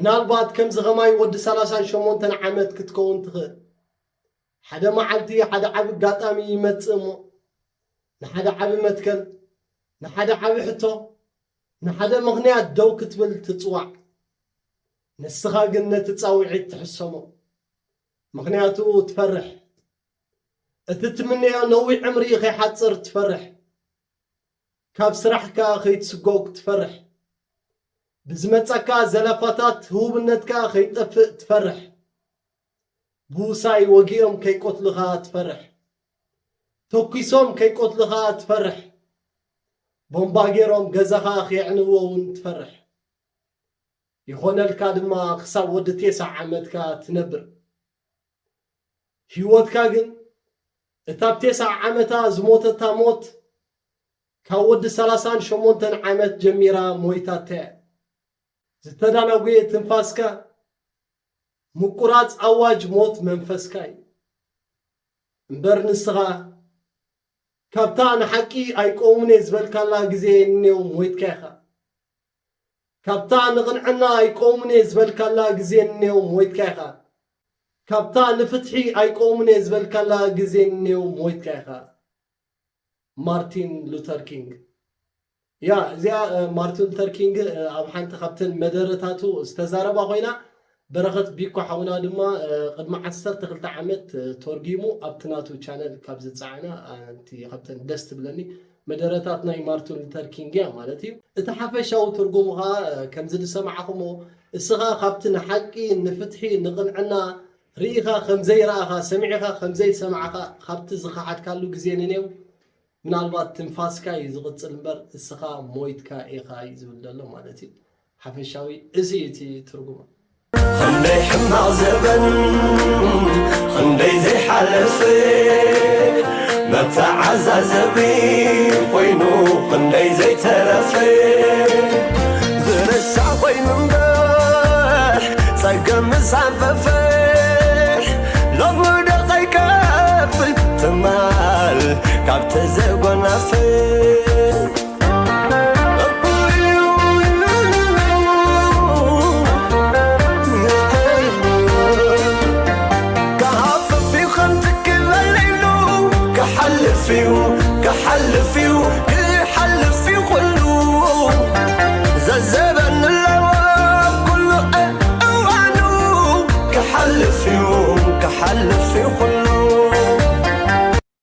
ምናልባት ከምዚ ኸማይ ወዲ ሰላሳን ሸሞንተን ዓመት ክትከውን ትኽእል። ሓደ መዓልቲ ሓደ ዓቢ ኣጋጣሚ ይመጽእ እሞ፣ ንሓደ ዓቢ መትከል፣ ንሓደ ዓቢ ሕቶ፣ ንሓደ ምኽንያት ደው ክትብል ትጽዋዕ። ንስኻ ግን ነቲ ጻውዒት ትሕሰሞ። ምኽንያቱ ትፈርሕ። እቲ ትምነዮ ነዊሕ ዕምሪ ከይሓጽር ትፈርሕ። ካብ ስራሕካ ከይትስጎግ ትፈርሕ። ብዝመጸካ ዘለፋታት ህውብነትካ ከይጠፍእ ትፈርሕ። ብውሳይ ወጊኦም ከይቆትልኻ ትፈርሕ። ተኲሶም ከይቆትልኻ ትፈርሕ። ቦምባ ገይሮም ገዛኻ ከየዕንዎ እውን ትፈርሕ። ይኾነልካ ድማ ክሳብ ወዲ ቴስዓ ዓመትካ ትነብር። ህይወትካ ግን እታ ኣብ ቴስዓ ዓመታ ዝሞተታ ሞት ካብ ወዲ ሰላሳን ሸሞንተን ዓመት ጀሚራ ሞይታታ እያ። ዝተዳናጎየ ትንፋስካ ምቁራጽ ኣዋጅ ሞት መንፈስካ እዩ። እምበር ንስኻ ካብታ ንሓቂ ኣይቆውምን እየ ዝበልካላ ግዜ እንየው ሞይትካ ኢኻ። ካብታ ንቕንዕና ኣይቆውምን እየ ዝበልካላ ግዜ እንየው ሞይትካ ኢኻ። ካብታ ንፍትሒ ኣይቆውምን እየ ዝበልካላ ግዜ እንየው ሞይትካ ኢኻ። ማርቲን ሉተር ኪንግ። ያ፣ እዚኣ፣ እ፣ ማርቲን ሉተር ኪንግ፣ እ፣ ኣብ ሓንቲ ካብተን መደረታቱ ዝተዛረባ ኮይና፣ በረኸት ቢኮ ሓውና ድማ፣ እ፣ ቅድሚ ዓሰርተ ክልተ ዓመት፣ እ፣ ተርጊሙ ኣብቲ ናቱ ቻነል ካብ ዝጸዓና፣ እ፣ እቲ ካብተን ደስ ትብለኒ መደረታት ናይ ማርቲን ሉተር ኪንግ እያ ማለት እዩ። እቲ ሓፈሻዊ ትርጉሙ ኸኣ፣ እ፣ ከምዚ ዝሰማዕኹሞ፣ እስኻ ካብቲ ንሓቂ፣ ንፍትሒ፣ ንቕንዕና ርኢኻ ከም ዘይረኣኻ፣ ሰሚዕኻ ከም ዘይሰማዕኻ፣ ካብቲ ዝኸሓድካሉ ግዜ ንኔው፣ ምናልባት ትንፋስካ እዩ ዝቕጽል እምበር፣ እስኻ ሞይትካ ኢኻ እዩ ዝብል ዘሎ ማለት እዩ። ሓፈሻዊ እዚ እዩ እቲ ትርጉሙ። ክንደይ ሕማቕ ዘበን፣ ክንደይ ዘይሓለፈ፣ መተዓዛዘቢ ኮይኑ ክንደይ ዘይተረፈ። ዝረሳዕ ኮይኑ እምበር፣ ጸገም ምስ ኣንፈፈ፣ ሎሚ ዶ ከይከፍል ትማል ካብ ተዘጎናፈ። ክሓልፍ እዩ፣ ክሓልፍ እዩ፣ ክሓልፍ እዩ ኩሉ። ዘዘበን ኣለዎ ኩሉ እዋኑ። ክሓልፍ እዩ፣ ክሓልፍ እዩ ኩሉ።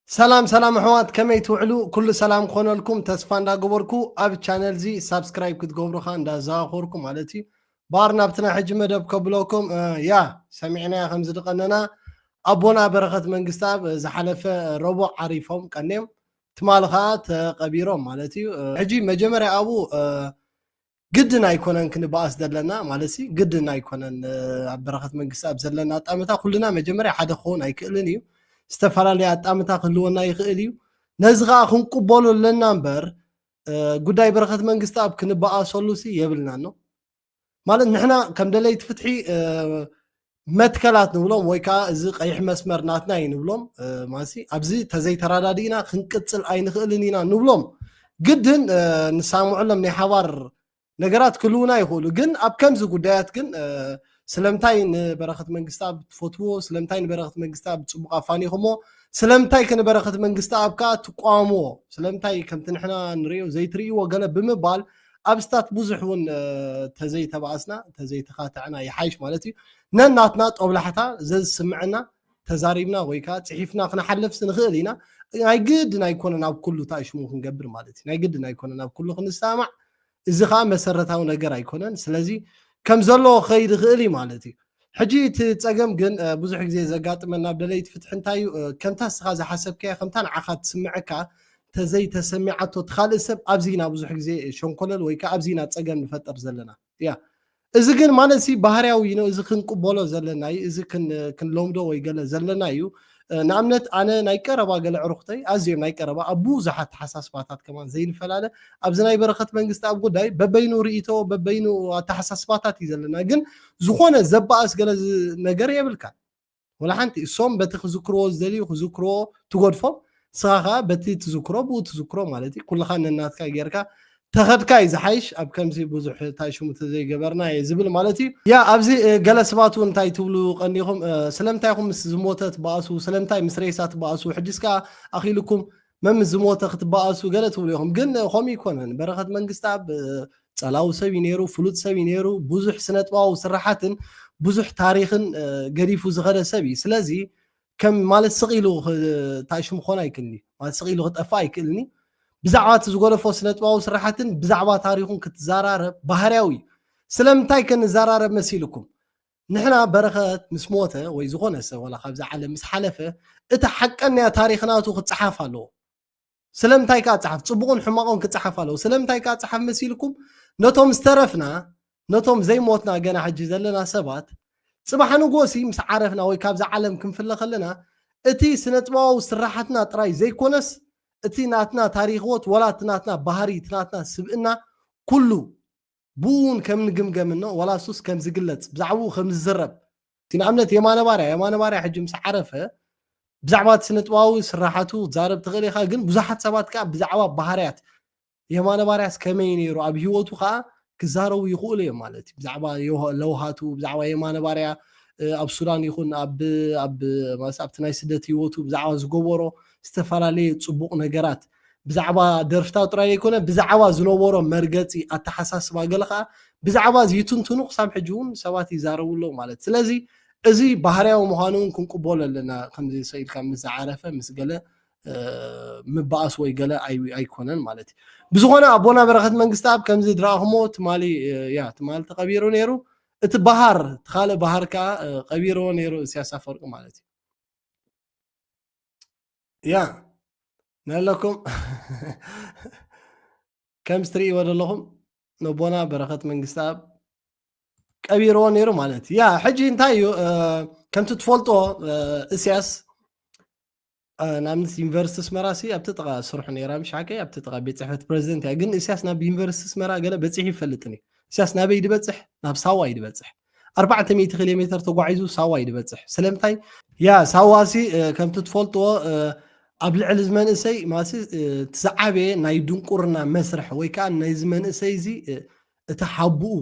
ሰላም ሰላም ኣሕዋት፣ ከመይ ትውዕሉ? ኩሉ ሰላም ክኾነልኩም ተስፋ እንዳገበርኩ፣ ኣብ ቻነል እዚ ሳብስክራይብ ክትገብሩ ኸኣ እንዳዘኻኸርኩ ማለት እዩ። ባር ናብቲ ናይ ሕጂ መደብ ከብለኩም፣ እ፣ ያ፣ ሰሚዕናያ ከም ዝድቐነና ኣቦና በረኸት መንግስተኣብ፣ እ፣ ዝሓለፈ ረቡዕ ዓሪፎም ቀንዮም፣ ትማሊ ኸኣ ተቐቢሮም ማለት እዩ። እ፣ ሕጂ መጀመርያ ኣብኡ፣ እ፣ ግድን ኣይኮነን ክንበኣስ ዘለና፣ ማለት ሲ ግድን ኣይኮነን። እ፣ ኣብ በረኸት መንግስተኣብ ዘለና ኣጣምታ ኩልና መጀመርያ ሓደ ክኸውን ኣይክእልን እዩ። ዝተፈላለየ ኣጣምታ ክህልወና ይኽእል እዩ። ነዚ ኸኣ ክንቅበሎ ኣለና እምበር፣ እ፣ ጉዳይ በረኸት መንግስተኣብ ክንበኣሰሉ ሲ የብልናን ነው። ማለት ንሕና ከም ደለይቲ ፍትሒ፣ እ፣ መትከላት ንብሎም ወይ ከኣ እዚ ቀይሕ መስመር ናትና እዩ ንብሎም፣ እ፣ ማለት ሲ ኣብዚ ተዘይተረዳዲእና ክንቅጽል ኣይንኽእልን ኢና ንብሎም። ግድን፣ እ፣ ንሳምዐሎም ናይ ሓባር ነገራት ክህልዉና ይኽእሉ። ግን ኣብ ከምዚ ጉዳያት ግን፣ እ፣ ስለምንታይ ንበረኸት መንግስተኣብ ትፈትውዎ? ስለምንታይ ንበረኸት መንግስተኣብ ጽቡቕ ኣፋኒኹሞ? ስለምንታይ ከ ንበረኸት መንግስተኣብ ከኣ ትቃወምዎ? ስለምንታይ ከምቲ ንሕና ንርእዮ ዘይትርእይዎ ገለ ብምባል ኣብ ስታት ብዙሕ እውን፣ እ፣ ተዘይተባእስና፣ ተዘይተኻትዕና ይሓይሽ ማለት እዩ። ነናትና ጦብላሕታ ዘዝስምዐና ተዛሪብና ወይ ከኣ ጽሒፍና ክንሓልፍስ ንኽእል ኢና። ናይ ግድን ኣይኮነን ኣብ ኩሉ ተኣሽሙ ክንገብር ማለት እዩ። ናይ ግድን ኣይኮነን ኣብ ኩሉ ክንሰማማዕ። እዚ ኸኣ መሰረታዊ ነገር ኣይኮነን። ስለዚ ከም ዘለዎ ክኸይድ ይኽእል እዩ ማለት እዩ። ሕጂ እቲ ጸገም ግን፣ እ፣ ብዙሕ ግዜ ዘጋጥመና ኣብ ደለይቲ ፍትሒ እንታይ እዩ? እ፣ ከምታ እስኻ ዝሓሰብካዮ፣ ከምታ ንዓኻ ትስምዐካ ተዘይተሰሚዓቶ እቲ ካልእ ሰብ፣ ኣብዚ ኢና ብዙሕ ግዜ ሸንኮለል ወይ ከኣ ኣብዚ ኢና ጸገም ንፈጥር ዘለና። ያ። እዚ ግን ማለት ሲ ባህርያዊ እዩ፣ እዚ ክንቅበሎ ዘለና እዩ፣ እዚ ክን-፣ ክንለምዶ ወይ ገለ ዘለና እዩ። እ፣ ንኣብነት ኣነ ናይ ቀረባ ገለ ኣዕሩኽተይ፣ ኣዝዮም ናይ ቀረባ፣ ኣብ ብዙሕ ኣተሓሳስባታት ከማን ዘይንፈላለ፣ ኣብዚ ናይ በረኸት መንግስተኣብ ጉዳይ በበይኑ ርእይቶ፣ በበይኑ ኣተሓሳስባታት እዩ ዘለና። ግን ዝኾነ ዘባእስ ገለ ዝ-፣ ነገር የብልካን። ወላ ሓንቲ። እሶም በቲ ክዝክርዎ ዝደልዩ ክዝክርዎ ትገድፎም፣ ንስኻ ኸኣ በቲ ትዝክሮ ብኡ ትዝክሮ ማለት እዩ። ኩልኻ ነናትካ ጌርካ ተኸድካ እዩ ዝሓይሽ፣ ኣብ ከምዚ ብዙሕ እንታይ ሽሙ ተዘይገበርና እየ ዝብል ማለት እዩ። ያ ኣብዚ ገለ ሰባት እውን እንታይ ትብሉ ቀኒኹም፣ ስለምንታይ ኢኹም ምስ ዝሞተ ትበኣሱ፣ ስለምንታይ ምስ ሬሳ ትበኣሱ፣ ሕጅስ ከኣ ኣኺልኩም መም ዝሞተ ክትበኣሱ ገለ ትብሉ ኢኹም። ግን ከምኡ ይኮነን። በረኸት መንግስታብ ጸላዊ ሰብ እዩ ነይሩ፣ ፍሉጥ ሰብ እዩ ነይሩ። ብዙሕ ስነጥባዊ ስራሓትን ብዙሕ ታሪኽን ገዲፉ ዝኸደ ሰብ እዩ። ስለዚ ከም ማለት ስቕ ኢሉ እንታይ ሽሙ ክኾን ኣይክእልኒ፣ ማለት ስቕ ኢሉ ክጠፍእ ኣይክእልኒ። ብዛዕባ እቲ ዝጎደፎ ስነጥባዊ ስራሓትን ብዛዕባ ታሪኹን ክትዘራረብ ባህርያዊ እዩ። ስለምንታይ ከ ንዘራረብ መሲልኩም? ንሕና በረኸት ምስ ሞተ ወይ ዝኾነ ሰብ ዋላ ካብዚ ዓለም ምስ ሓለፈ፣ እቲ ሓቀኛ ታሪኽ ናቱ ክጸሓፍ ኣለዎ። ስለምንታይ ከኣ ጸሓፍ? ጽቡቕን ሕማቕን ክጸሓፍ ኣለዎ። ስለምንታይ ከኣ ጸሓፍ መሲልኩም? ነቶም ዝተረፍና፣ ነቶም ዘይሞትና ገና ሕጂ ዘለና ሰባት፣ ጽባሕ ንጎሲ ምስ ዓረፍና ወይ ካብዚ ዓለም ክንፍለ ከለና፣ እቲ ስነጥበባዊ ስራሓትና ጥራይ ዘይኮነስ፣ እቲ ናትና ታሪኽ ህይወት፣ ዋላ እቲ ናትና ባህሪ፣ እቲ ናትና ስብእና፣ ኩሉ ብኡ እውን ከም ንግምገም እኖ፣ ዋላ እሱስ ከም ዝግለጽ፣ ብዛዕባኡ ከም ዝዝረብ። እቲ ንኣብነት የማነ ባርያ፣ የማነ ባርያ ሕጂ ምስ ዓረፈ፣ ብዛዕባ እቲ ስነጥበባዊ ስራሓቱ ክትዛረብ ትኽእል ኢኻ፣ ግን ብዙሓት ሰባት ከኣ ብዛዕባ ባህርያት የማነ ባርያስ ከመይ ነይሩ፣ ኣብ ህይወቱ ከኣ ክዛረቡ ይኽእሉ እዮም ማለት እዩ። ብዛዕባ የውሃ-፣ ለውሃቱ፣ ብዛዕባ የማነ ባርያ፣ እ፣ ኣብ ሱዳን ይኹን ኣብ፣ ኣብ፣ ማለት ኣብቲ ናይ ስደት ህይወቱ ብዛዕባ ዝገበሮ ዝተፈላለየ ጽቡቕ ነገራት፣ ብዛዕባ ደርፍታቱ ጥራይ ዘይኮነ፣ ብዛዕባ ዝነበሮ መርገጺ፣ ኣተሓሳስባ፣ ገለ ከኣ ብዛዕባ እዚ ይትንትኑ፣ ክሳብ ሕጂ እውን ሰባት ይዛረቡ ኣለዉ ማለት። ስለዚ እዚ ባህርያዊ ምዃኑ እውን ክንቅበሎ ኣለና። ከምዚ ሰ ኢልካ ምስ ዝዓረፈ፣ ምስ ገለ፣ እ፣ ምበኣስ ወይ ገለ ኣይ-፣ ኣይኮነን ማለት እዩ። ብዝኾነ ኣቦና በረኸት መንግስተኣብ ከምዚ ዝረኣኹሞ ትማሊ፣ እ፣ ያ፣ ትማሊ ተቐቢሩ ነይሩ። እቲ በሃር፣ እቲ ካልእ በሃር ከኣ፣ እ፣ ቀቢርዎ ነይሩ ኢሳያስ ኣፈወርቂ ማለት እዩ። ያ፣ ነለኩም ከም ትርእይዎ ዘለኹም ነቦና በረኸት መንግስተኣብ ቀቢርዎ ነይሩ ማለት እዩ። ያ፣ ሕጂ እንታይ እዩ፣ እ፣ ከምቲ ትፈልጦ፣ እ፣ ኢሳያስ፣ እ፣ ንኣብነት ዩኒቨርሲቲ ኣስመራ ሲ ኣብቲ ጥቓ ስርሑ ነይራ፣ ምሽ ሓቀይ? ኣብቲ ጥቓ ቤት ጽሕፈት ፕረዚደንት እያ። ግን ኢሳያስ ናብ ዩኒቨርሲቲ ኣስመራ ገለ በጺሑ ይፈልጥን እዩ። ኢሳያስ ናበይ ድበጽሕ? ናብ ሳዋ እዩ ድበጽሕ። ኣርባዕተ ሚእቲ ኪሎ ሜተር ተጓዒዙ ሳዋ እዩ ድበጽሕ። ስለምንታይ? ያ፣ ሳዋ ሲ፣ እ፣ ከምቲ ትፈልጥዎ፣ እ፣ ኣብ ልዕሊ እዚ መንእሰይ፣ ማለት ሲ፣ እ፣ እቲ ዝዓበየ ናይ ድንቁርና መስርሕ ወይ ከኣ ናይዚ መንእሰይ እዚ፣ እ፣ እቲ ሓቡኡ፣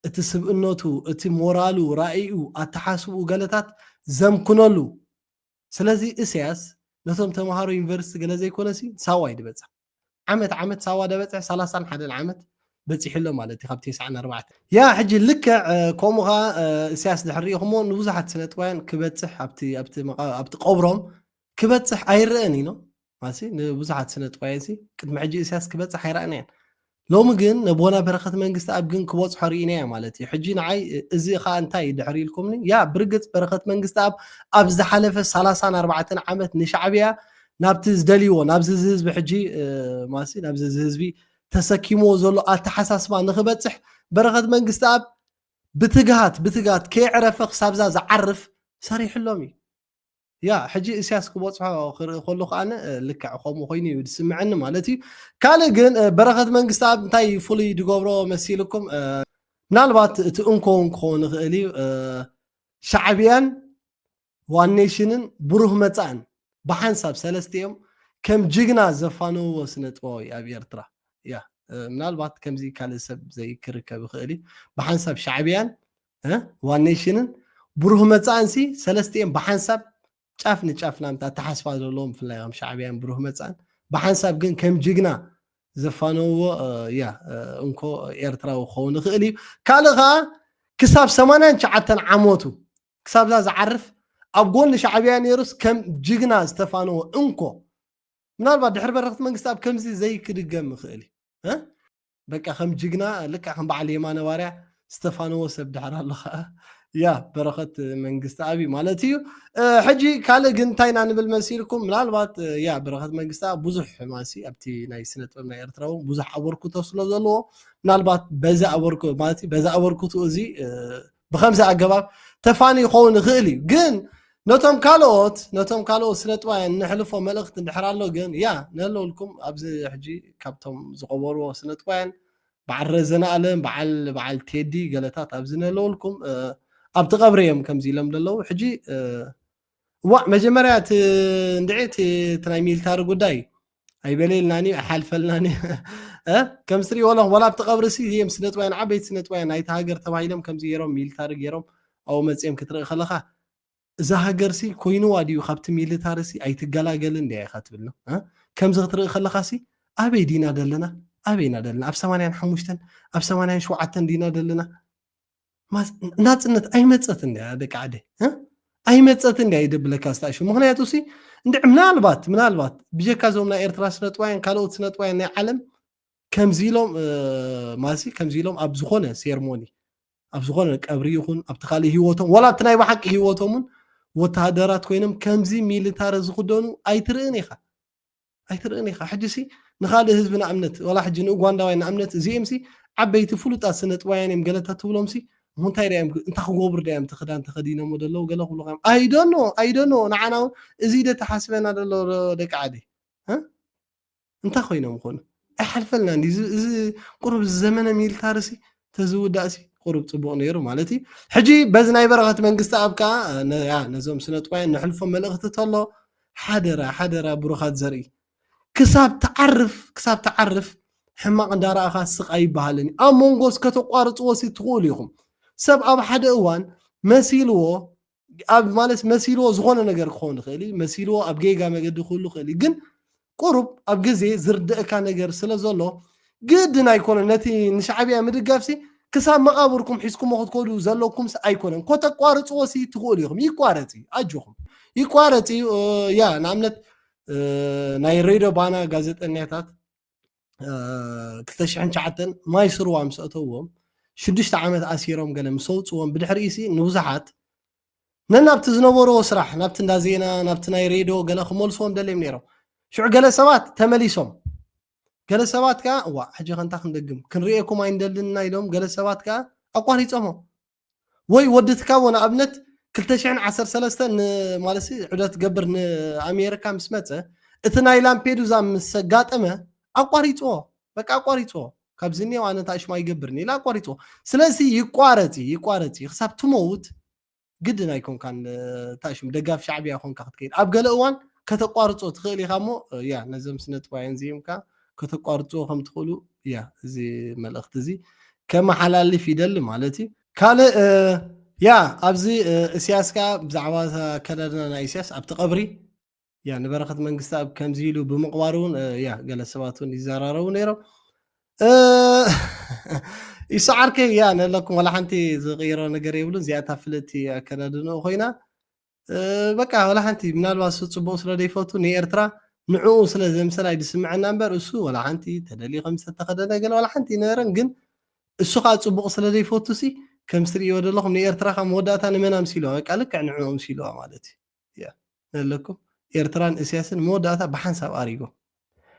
እቲ ስብእነቱ፣ እቲ ሞራሉ፣ ራእይኡ፣ ኣተሓስብኡ ገለታት ዘምክነሉ። ስለዚ ኢሳያስ ነቶም ተምሃሮ ዩኒቨርሲቲ ገለ ዘይኮነሲ ሳዋ እዩ ድበጽሕ። ዓመት ዓመት ሳዋ ደበጽሕ ሰላሳን ሓደን ዓመት በጺሑ ኣሎ ማለት እዩ፣ ካብ ተስዓን ኣርባዕተን። ያ፣ ሕጂ ልክዕ፣ እ፣ ከምኡ ኸኣ፣ እ፣ ኢሳያስ ድሕሪ ርኢኹሞ ንብዙሓት ስነጥባውያን ክበጽሕ ኣብቲ፣ ኣብቲ መቓ-፣ ኣብቲ ቀብሮም ክበጽሕ ኣይረኣን እዩ፣ ኖ? ማለትሲ ንብዙሓት ስነጥባውያን ሲ ቅድሚ ሕጂ ኢሳያስ ክበጽሕ ኣይረኣናዮን። ሎሚ ግን ነቦና በረኸት መንግስተኣብ ግን ክበጽሖ ርኢናዮ ማለት እዩ። ሕጂ ንዓይ እዚ ኸኣ እንታይ እዩ ድሕሪ ኢልኩምኒ? ያ፣ ብርግጽ በረኸት መንግስተኣብ ኣብ ዝሓለፈ ሰላሳን ኣርባዕተን ዓመት ንሻዕብያ ናብቲ ዝደልይዎ፣ ናብዚ እዚ ህዝቢ ሕጂ፣ እ፣ ማለትሲ ናብዚ እዚ ህዝቢ ተሰኪምዎ ዘሎ ኣተሓሳስባ ንኽበጽሕ በረኸት መንግስተኣብ ብትግሃት፣ ብትግሃት ከየዕረፈ ክሳብዛ ዝዓርፍ ሰሪሕሎም እዩ። ያ፣ ሕጂ ኢሳያስ ክበጽሖ ክርኢ ከሎ ከኣ፣ እ፣ ልክዕ ከምኡ ኮይኑ እዩ ዝስምዐኒ ማለት እዩ። ካልእ ግን፣ እ፣ በረኸት መንግስተኣብ እንታይ ፍሉይ ዝገብሮ መሲልኩም? እ፣ ምናልባት እቲ እንኮ እውን ክኸውን ይኽእል እዩ። እ፣ ሻዕብያን ዋን ኔሽንን ብሩህ መጻእን ብሓንሳብ ሰለስቲኦም ከም ጅግና ዘፋነውዎ ስነ ጥበባዊ ኣብ ኤርትራ። ያ፣ እ፣ ምናልባት ከምዚ ካልእ ሰብ ዘይክርከብ ይኽእል እዩ። ብሓንሳብ ሻዕብያን፣ እ፣ ዋን ኔሽንን ብሩህ መጻእን ሲ ሰለስቲኦም ብሓንሳብ ጫፍ ንጫፍ ናምታ ኣተሓስባ ዘለዎም፣ ብፍላይ ከም ሻዕብያን ብሩህ መጻእን ብሓንሳብ ግን ከም ጅግና ዘፋነውዎ፣ እ፣ ያ፣ እ፣ እንኮ ኤርትራዊ ክኸውን ይኽእል እዩ። ካልእ ኸኣ ክሳብ ሰማንያን ትሽዓተን ዓመቱ ክሳብዛ ዝዓርፍ ኣብ ጎኒ ሻዕብያ ነይሩስ ከም ጅግና ዝተፋነወ እንኮ። ምናልባት ድሕሪ በረኸት መንግስተኣብ ከምዚ ዘይክድገም ይኽእል እዩ። እ? በቃ ከም ጅግና፣ ልክዕ ከም በዓል የማነ ባርያ ዝተፋነወ ሰብ ድሕር ኣሎ ኸኣ። ያ፣ በረኸት መንግስተኣብ እዩ ማለት እዩ። እ፣ ሕጂ ካልእ ግን እንታይ ኢና ንብል መሲልኩም? ምናልባት፣ እ፣ ያ፣ በረኸት መንግስተኣብ ብዙሕ ማሲ ኣብቲ ናይ ስነ ጥበብ ናይ ኤርትራ እውን ብዙሕ ኣበርክቶ ስለ ዘለዎ፣ ምናልባት በዚ ኣበርክ-፣ ማለት በዚ ኣበርክቶ እዚ፣ እ፣ ብኸምዚ ኣገባብ ተፋኒ ይኸውን ይኽእል እዩ። ግን ነቶም ካልኦት፣ ነቶም ካልኦት ስነ ጥበባውያን ነሕልፎ መልእኽቲ እንድሕር ኣሎ ግን፣ ያ፣ ነለውልኩም ኣብዚ ሕጂ ካብቶም ዝቐበርዎ ስነ ጥበባውያን በዓል ረዘነ ኣለም፣ በዓል፣ በዓል ቴዲ ገለታት ኣብዚ ነለውልኩም፣ እ፣ ኣብቲ ቀብሪ እዮም ከምዚ ኢሎም ዘለዉ። ሕጂ፣ እ፣ እዋእ፣ መጀመርያ እቲ እንድዒ እቲ፣ እቲ ናይ ሚሊታሪ ጉዳይ ኣይበለልናን እዩ፣ ኣይሓልፈልናን እዩ። እ? ከም ትሪእዎ ኣለኹም፣ ዋላ ኣብቲ ቀብሪ ሲ እዚኦም ስነጥባያን፣ ዓበይቲ ስነጥባያን ናይቲ ሃገር ተባሂሎም ከምዚ ገይሮም፣ ሚሊታሪ ገይሮም ኣብኡ መጺኦም ክትርኢ ከለኻ፣ እዛ ሃገር ሲ ኮይንዋ ድዩ ካብቲ ሚሊታሪ ሲ ኣይትገላገልን ድያ ኢኻ ትብል ነው? እ? ከምዚ ክትርኢ ከለኻ ሲ ኣበይ ዲና ደለና? ኣበይ ኢና ደለና? ኣብ ሰማንያን ሓሙሽተን ኣብ ሰማንያን ሸውዓተን ዲና ደለና? ማስ-፣ ናጽነት ኣይመጸትን ድያ ደቂ ዓደይ? እ? ኣይመጸትን ድያ ይደብለካ ስታሽ? ምኽንያቱ ሲ እንድዒ ምናልባት፣ ምናልባት ብጀካ እዞም ናይ ኤርትራ ስነጥባያን ካልኦት ስነጥባያን ናይ ዓለም ከምዚ ኢሎም፣ እ፣ ማሲ ከምዚ ኢሎም ኣብ ዝኾነ ሴርሞኒ፣ ኣብ ዝኾነ ቀብሪ ይኹን ኣብቲ ካልእ ህይወቶም፣ ዋላ ኣብቲ ናይ ብሓቂ ህይወቶም እውን ወተሃደራት ኮይኖም ከምዚ ሚሊታሪ ዝኽደኑ ኣይትርእን ኢኻ። ኣይትርእን ኢኻ። ሕጂ ሲ ንኻልእ ህዝቢ ንኣብነት፣ ዋላ ሕጂ ንኡጋንዳውያን ንኣብነት፣ እዚኦም ሲ ዓበይቲ ፍሉጣት ስነጥባውያን እዮም፣ ገለታት ትብሎም ሲ፣ እሞ እንታይ ደኣ እዮም፣ እንታይ ክገብሩ ደኣ እዮም እቲ ክዳን ተኸዲኖሞ ዘለዉ? ገለ ክብሉኻ እዮም። I don't know፣ I don't know። ንዓና እውን እዚ ዶ ተሓስበና ዘሎ ደቂ ዓደይ? እ? እንታይ ኮይኖም ይኾኑ? ኣይሓልፈልናን ድዩ? እዚ፣ እዚ ቁሩብ ዝዘመነ ሚሊታሪ ሲ ተዝውዳእ ሲ ቁሩብ ጽቡቕ ነይሩ ማለት እዩ። ሕጂ በዚ ናይ በረኸት መንግስቲ ኣብ ከኣ፣ ነ-፣ ያ፣ ነዞም ስነጥባውያን ነሕልፎ መልእኽቲ ተሎ፣ ሓደራ፣ ሓደራ ብሩኻት ዘርኢ። ክሳብ ትዓርፍ፣ ክሳብ ትዓርፍ ሕማቕ እንዳረኣኻ ስቕ ኣይበሃልን እዩ። ኣብ መንጎስ ከተቋርጽዎ ሲ ትኽእሉ ኢኹም። ሰብ ኣብ ሓደ እዋን መሲልዎ፣ ኣብ ማለት መሲልዎ ዝኾነ ነገር ክኸውን ይኽእል እዩ፣ መሲልዎ ኣብ ጌጋ መገዲ ክህሉ ይኽእል እዩ። ግን ቁሩብ ኣብ ግዜ ዝርደእካ ነገር ስለ ዘሎ ግድን ኣይኮነን። ነቲ ንሻዕብያ ምድጋፍ ሲ ክሳብ መቓብርኩም ሒዝኩሞ ክትከዱ ዘለኩም ሲ ኣይኮነን። ከተቋርጽዎ ሲ ትኽእሉ ኢኹም። ይቋረጽ እዩ፣ ኣጆኹም። ይቋረጽ እዩ። እ፣ ያ፣ ንኣብነት፣ እ፣ ናይ ሬድዮ ባና ጋዜጠኛታት፣ እ፣ ክልተ ሽሕን ትሽዓተን ማይ ስርዋ ምስ ኣተውዎም፣ ሽዱሽተ ዓመት ኣሲሮም ገለ ምስ ኣውጽዎም፣ ብድሕሪኡ ሲ ንብዙሓት ነናብቲ ዝነበርዎ ስራሕ፣ ናብቲ እንዳ ዜና፣ ናብቲ ናይ ሬድዮ ገለ ክመልስዎም ደልዮም ነይሮም። ሽዑ ገለ ሰባት ተመሊሶም። ገለ ሰባት ከኣ፣ "እዋእ፣ ሕጂ ከ እንታይ ክንደግም? ክንርእየኩም ኣይንደልን ኢና" ኢሎም፣ ገለ ሰባት ከኣ ኣቋሪጾሞ። ወይ ወዲ ትካቦ ንኣብነት ክልተ ሽሕን ዓሰርተ ሰለስተን ን-፣ ማለት ሲ ዑደት ገብር ንኣሜሪካ ምስ መጸ፣ እቲ ናይ ላምፔዱዛ ምስ ኣጋጠመ ኣቋሪጽዎ። በቃ ኣቋሪጽዎ። ካብዚ እኒኦ ኣነ እንታይ ሽማ ኣይገብርን ኢለ ኣቋሪጽዎ። ስለዚ ይቋረጽ እዩ፣ ይቋረጽ እዩ። ክሳብ ትመውት ግድን ኣይኮንካን፣ እ፣ እንታይ ሽሙ ደጋፊ ሻዕብያ ኮንካ ክትከይድ። ኣብ ገለ እዋን ከተቋርጾ ትኽእል ኢኻ እሞ፣ እ፣ ያ፣ ነዞም ስነጥባውያን እዚኦም ከኣ ከተቋርጽዎ ከም ትኽእሉ፣ ያ፣ እዚ መልእኽቲ እዚ ከመሓላልፍ ይደሊ ማለት እዩ። ካልእ፣ እ፣ ያ፣ ኣብዚ፣ እ፣ እስያስ ከኣ ብዛዕባ ኣከዳድና ናይ እስያስ ኣብቲ ቀብሪ፣ ያ፣ ንበረኸት መንግስተኣብ ከምዚ ኢሉ ብምቕባሩ እውን፣ እ፣ ያ፣ ገለ ሰባት እውን ይዘራረቡ ነይሮም። እ፣ ይስዓርከይ፣ ያ፣ ነለኩም ዋላ ሓንቲ ዝቕይሮ ነገር የብሉን። እዚኣታ ፍልጥቲ ኣከዳድንኡ ኮይና፣ እ፣ በቃ ዋላ ሓንቲ ምናልባት እሱ ጽቡቕ ስለ ዘይፈቱ ንኤርትራ ንዕኡ ስለ ዘምሰል ኣይድስምዐና እምበር እሱ ዋላ ሓንቲ ተደልዩ ከም ዝተኸደነ ገለ ዋላ ሓንቲ ኣይነበረን። ግን እሱ ከኣ ጽቡቕ ስለ ዘይፈቱ ሲ ከምዚ ትርእይዎ ዘለኹም ንኤርትራ ካብ መወዳእታ ንመን ኣምሲልዋ? በቃ ልክዕ ንዕኡ ኣምሲልዋ ማለት እዩ። ያ፣ ነለኩም ኤርትራን እስያስን መወዳእታ ብሓንሳብ ኣሪጎም።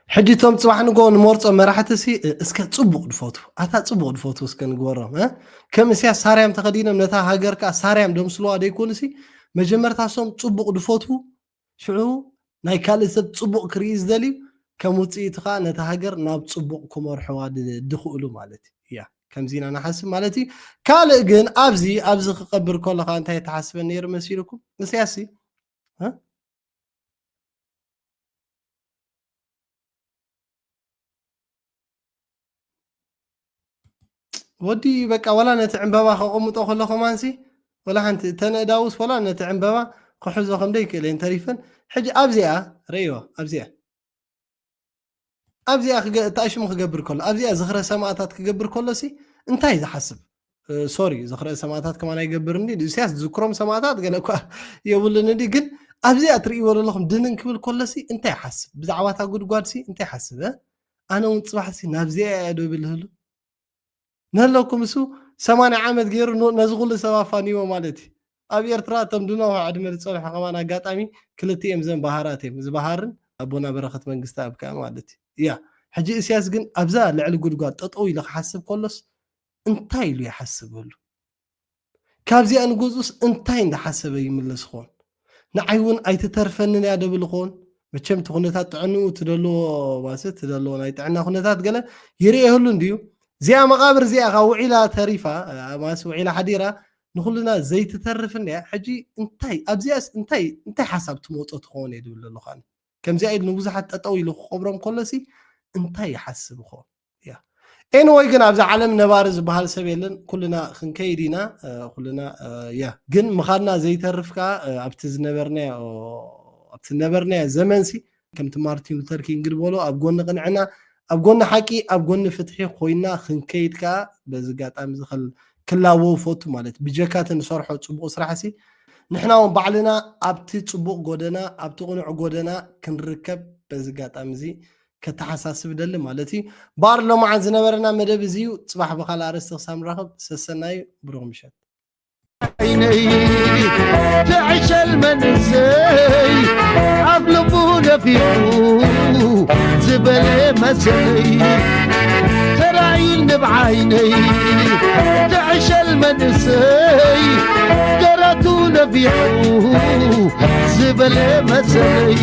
ሕጂ እቶም ጽባሕ ንግሆ ንመርጾ መራሕቲ ሲ፣ እ፣ እስከ ጽቡቕ ድፈቱ። ኣታ ጽቡቕ ድፈቱ እስከ ንግበሮም፣ እ? ከም እስያስ ሳርያም ተኸዲኖም ነታ ሃገር ከኣ ሳርያም ደምስልዋ ደይኮኑ ሲ፣ መጀመርታ እሶም ጽቡቕ ድፈቱ፣ ሽዑ ናይ ካልእ ሰብ ጽቡቕ ክርኢ ዝደልዩ፣ ከም ውጽኢቱ ከኣ ነታ ሃገር ናብ ጽቡቕ ክመርሕዋ ድ-፣ ድኽእሉ ማለት እዩ። ያ፣ ከምዚ ኢና ንሓስብ ማለት እዩ። ካልእ ግን ኣብዚ፣ ኣብዚ ክቐብር ከሎ ከኣ እንታይ ተሓስበ ነይሩ መሲልኩም? እስያስ ሲ፣ እ? ወዲ በቃ ዋላ ነቲ ዕምበባ ከቐምጦ ከሎ ከማንሲ፣ ዋላ ሓንቲ ተነእዳውስ ዋላ ነቲ ዕምበባ ክሕዞ ከም ደይክእል እየን ተሪፈን። ሕጂ ኣብዚኣ፣ ረእይዋ፣ ኣብዚኣ። ኣብዚኣ ክገ-፣ እታ ሽሙ ክገብር ከሎ፣ ኣብዚኣ ዝኽረ ሰማእታት ክገብር ከሎ ሲ፣ እንታይ ዝሓስብ? እ፣ ሶሪ፣ ዝኽረ ሰማእታት ከማን ኣይገብርን ድዩ? ኢሳያስ ዝዝክሮም ሰማእታት ገለ እኳ የብሉን እንዲ፣ ግን ኣብዚኣ ትርእይዎ ዘለኹም ድንን ክብል ከሎ ሲ፣ እንታይ ይሓስብ? ብዛዕባ እታ ጉድጓድ ሲ፣ እንታይ ይሓስብ? እ? ኣነ እውን ጽባሕ ሲ፣ ናብዚኣ እያ ዶ ይብል ህሉ? ነለኩም እሱ ሰማንያ ዓመት ገይሩ ን-፣ ነዚ ኩሉ ሰብ ኣፋንይዎ ማለት እዩ። ኣብ ኤርትራ እቶም ድነውሖ ዕድመ ዝጸንሑ ከማን ኣጋጣሚ ክልቲኦም ዘን ባህራት እዮም። እዚ ባህርን ኣቦና በረኸት መንግስተኣብ ከኣ ማለት እዩ። እያ፣ ሕጂ እስያስ ግን ኣብዛ ልዕሊ ጉድጓድ ጠጠው ኢሉ ክሓስብ ከሎስ እንታይ ኢሉ ይሓስብ ህሉ? ካብዚኣ ንገዝኡስ እንታይ እንዳሓሰበ ይምለስ ኾን? ንዓይ እውን ኣይትተርፈንን እያ ደብል ኾን? መቸም እቲ ኩነታት ጥዕንኡ ትደልዎ፣ ማስ ትደልዎ ናይ ጥዕና ኩነታት ገለ ይርኤ ህሉ እንድዩ። እዚኣ መቓብር እዚኣ ካብ ውዒላ ተሪፋ፣ ማስ ውዒላ ሓዲራ፣ ንኹልና ዘይትተርፍ እንድያ። ሕጂ እንታይ፣ ኣብዚኣስ እንታይ፣ እንታይ ሓሳብ ትመጾ ትኸውን እየ ድብል ዘለኹ ኣነ። ከምዚኣ ኢሉ ንብዙሓት ጠጠው ኢሉ ክቐብሮም ከሎሲ እንታይ ይሓስብ ይኸውን? ኤንወይ ግን ኣብዚ ዓለም ነባሪ ዝበሃል ሰብ የለን። ኩልና ክንከይድ ኢና። ኩልና ያ ግን ምኻድና ዘይተርፍ ከዓ ኣብቲ ዝነበርናዮ ኣብቲ ዝነበርናዮ ዘመንሲ ከምቲ ማርቲን ሉተር ኪንግ ዝበሎ ኣብ ጎኒ ቅንዕና፣ ኣብ ጎኒ ሓቂ፣ ኣብ ጎኒ ፍትሒ ኮይና ክንከይድ ከዓ በዚ ኣጋጣሚ እዚ ክላወው ፈቱ ማለት ብጀካቲ ንሰርሖ ፅቡቅ ስራሕ ሲ ንሕና እውን ባዕልና ኣብቲ ፅቡቅ ጎደና ኣብቲ ቅኑዕ ጎደና ክንርከብ በዚ ኣጋጣሚ እዚ ከተሓሳስብ ደሊ ማለት እዩ። ባር ሎማዓን ዝነበረና መደብ እዚ እዩ። ፅባሕ ብካልእ ኣርእስቲ ክሳብ ንራኸብ ሰሰናዩ ብሩኽ ምሸት። ዓይነይ ትዕሸል መንእሰይ ኣብ ልቡ ነፊቑ ዝበለ መሰለይ ተራእዩኒ ብዓይነይ ትዕሸል መንእሰይ ደረቱ ነፊቑ ዝበለ መሰለይ